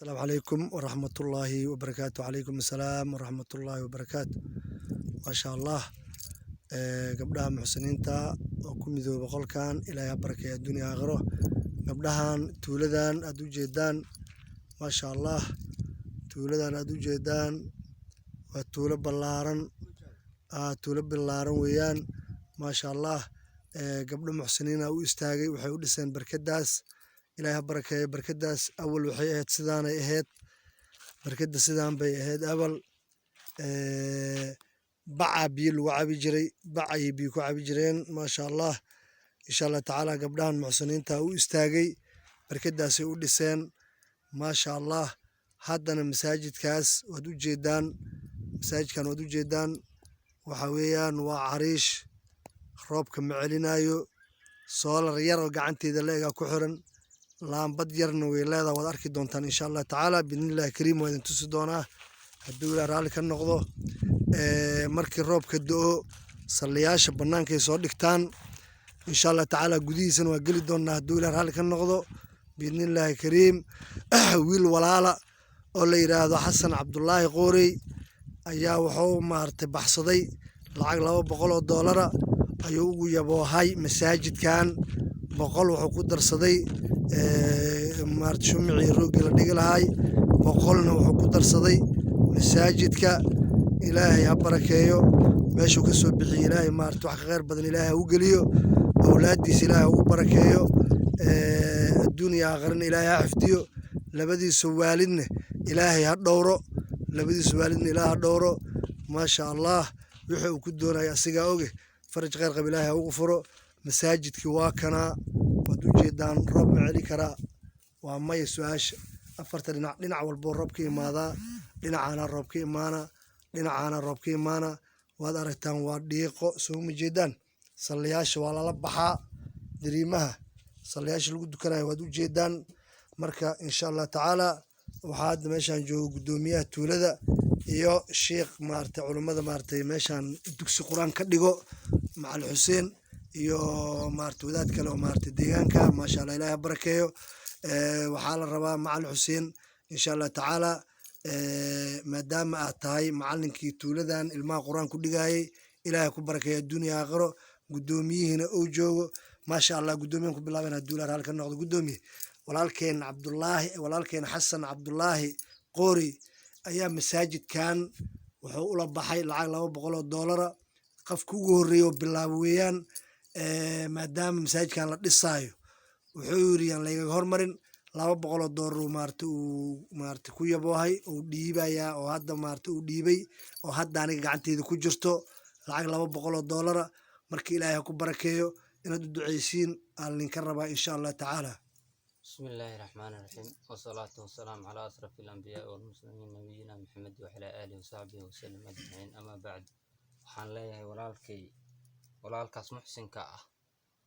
Asalaamu calaykum waraxmatullaahi wabarakaatu. Calaykum asalaam waraxmatullaahi wabarakaatu. Maasha Allah, gabdhaha muxsiniinta oo ku midooba qolkan, Ilaahay ha barakeeyo adduunya aakhiro. Gabdhahan tuuladan aad u jeedaan, maasha Allah, tuuladan aad u jeedaan waa tuulo ballaaran, tuulo ballaaran weeyaan. Maasha Allah, gabdho muxsiniina u istaagay, waxay u dhiseen barkadaas. Ilaahay ha barakeeyo. Barkadaas awal waxay ahayd sidaanay ahayd, barkada sidaan bay ahayd awal. Bacaa biyo lagu cabi jiray, bac ayay biyo ku cabi jireen. Maasha Allah, insha Allah tacaala, gabdhahan muxsiniinta u istaagay, barkadaasay u dhiseen. Maasha Allah, haddana masaajidkaas waad u jeedaan, masaajidkan waad u jeedaan. Waxa weeyaan waa cariish, roobka ma celinayo. Solar yar oo gacanteeda la egaa ku xiran, laambad yarna way leedahay. Waad arki doontaan insha Allah tacaala, biidnillahi kariim, waa idin tusi doonaa hadduu Ilaah raalli ka noqdo. Markii roobka da'o, salliyaasha bannaankay soo dhigtaan. Insha Allah tacaala, gudihiisana waa geli doonaa hadduu Ilaah raalli ka noqdo, biidnillahi kariim. Wiil walaala oo la yidhaahdo Xasan Cabdulaahi Qoorey ayaa wuxuu maaragtay baxsaday lacag $200 ayuu ugu yaboohay masaajidkan. 100 wuxuu ku darsaday maarata shumicii rooggii la dhigi lahay, 100-na wuxuu ku darsaday masaajidka. Ilaahay ha barakeeyo meeshuu ka soo bixiyey. Ilaahay maarata wax ka khayr badan Ilaahay ha u geliyo, awlaaddiisa Ilaahay ha ugu barakeeyo, adduun iyo aakharana Ilaahay ha xifdiyo, labadiisa waalidna Ilaahay ha dhowro, labadiisa waalidna Ilaahay ha dhowro. Maasha Allah, wixii uu ku doonaya asigaa oge, faraj khayr qab Ilaahay ha ugu furo. Masaajidkii waa kanaa, waad u jeedaan. Roob ma celi karaa? Waa maya su-aasha. Afarta dhinac, dhinac walboo roob ka imaadaa, dhinacaana roob ka imaana, dhinacaana roob ka imaana. Waad aragtaan, waa dhiiqo, soo ma jeedaan? Salliyaasha waa lala baxaa, dariimaha salliyaasha lagu dukanayo waad u jeedaan. Marka insha Allah tacaala, waxaa hadda meeshaan jooga guddoomiyaha tuulada iyo sheikh maaragtay culummada maaragtay meeshaan dugsi Qur-aan ka dhigo, Macalin Xuseen, iyo maaragtay wadaad kale oo maaragtay deegaanka. Maasha Allah, Ilahay ha barakeeyo. Waxaa la rabaa, Macalin Xuseen, insha Allah tacaala, maadaama aad tahay macalinkii tuuladan ilmaha Qur-aan ku dhigayay, Ilaahay ku barakeeyo adduunya aakhiro. Guddoomiyihiina uu joogo, maasha Allah. Guddoomiyahan ku bilaaban hadduu Ilaah raalli ka noqdo. Guddoomiye, walaalkeen Cabdullaahi, walaalkeen Xasan Cabdullaahi Qoori ayaa masaajidkan wuxuu ula baxay lacag $200. Qofka ugu horreeya oo bilaabo weeyaan. Maadaama masaajidkan la dhisaayo, wuxuu yiri yaan laygaga hormarin. $200 uu maarata uu maarata ku yaboohay, uu dhiibayaa, oo hadda maarata uu dhiibay, oo hadda aniga gacanteyda ku jirto lacag $200. Marka Ilaahay ha ku barakeeyo, inaad u duceysiin aan linka rabaa insha Allah tacaala. بسم الله الرحمن الرحيم، والصلاة والسلام على أشرف الأنبياء والمرسلين، نبينا محمد وعلى آله وصحبه وسلم أجمعين، أما بعد. Waxaan leeyahay walaalkay, walaalkaas muxsinka ah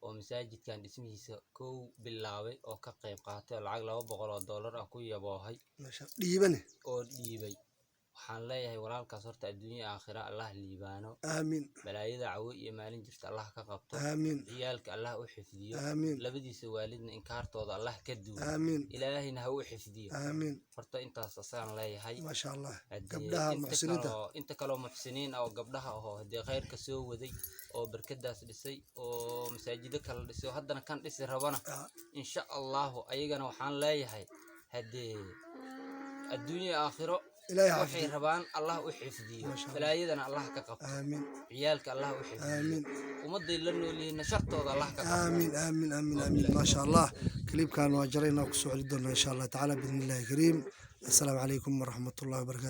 oo masaajidkan dhismihiisa kow bilaabay oo ka qayb qaatay oo lacag $200 ah ku yaboohay Masha dhiibane oo dhiibay, waxaan leeyahay walaalkaas horta adduunya aakhira Allah liibaano. Aamiin. Balaayada cawo iyo maalin jirta Allah ka qabto. Aamiin. Ciyaalka Allah u xifdiyo. Aamiin. Labadiisa waalidna inkaartooda Allah ka duwo. Aamiin. Ilaahayna ha u xifdiyo. Aamiin. Horta intaas asagaan leeyahay. Maasha Allah. Haddee Gabdhaha inta muxsiniinta kaloo, inta kaloo muxsiniin ah oo gabdhaha ahoo haddee khayrka soo waday oo barkadaas dhisay oo masaajido kala dhisay oo haddana kan dhisi rabana, insha Allahu ayagana waxaan leeyahay haddee adduunya aakhiro Ilaahay ha waxay xifdiyo. rabaan Allah u xifdiyo. Maasha Allah. Balaayadana Allah ka qabto. Aamiin. Ciyaalka Allah u xifdiyo. Aamiin. Ummadday la nool yihiinna shartooda Allah ka qabto. Aamiin, aamiin, aamin, aamin. Maasha Allah, clipkan waa jaraynaa, kusoo celi doonaa insha Allah tacaala, biidni Illahi kariim. Assalaamu calaykum waraxmatullahi wabarakatu.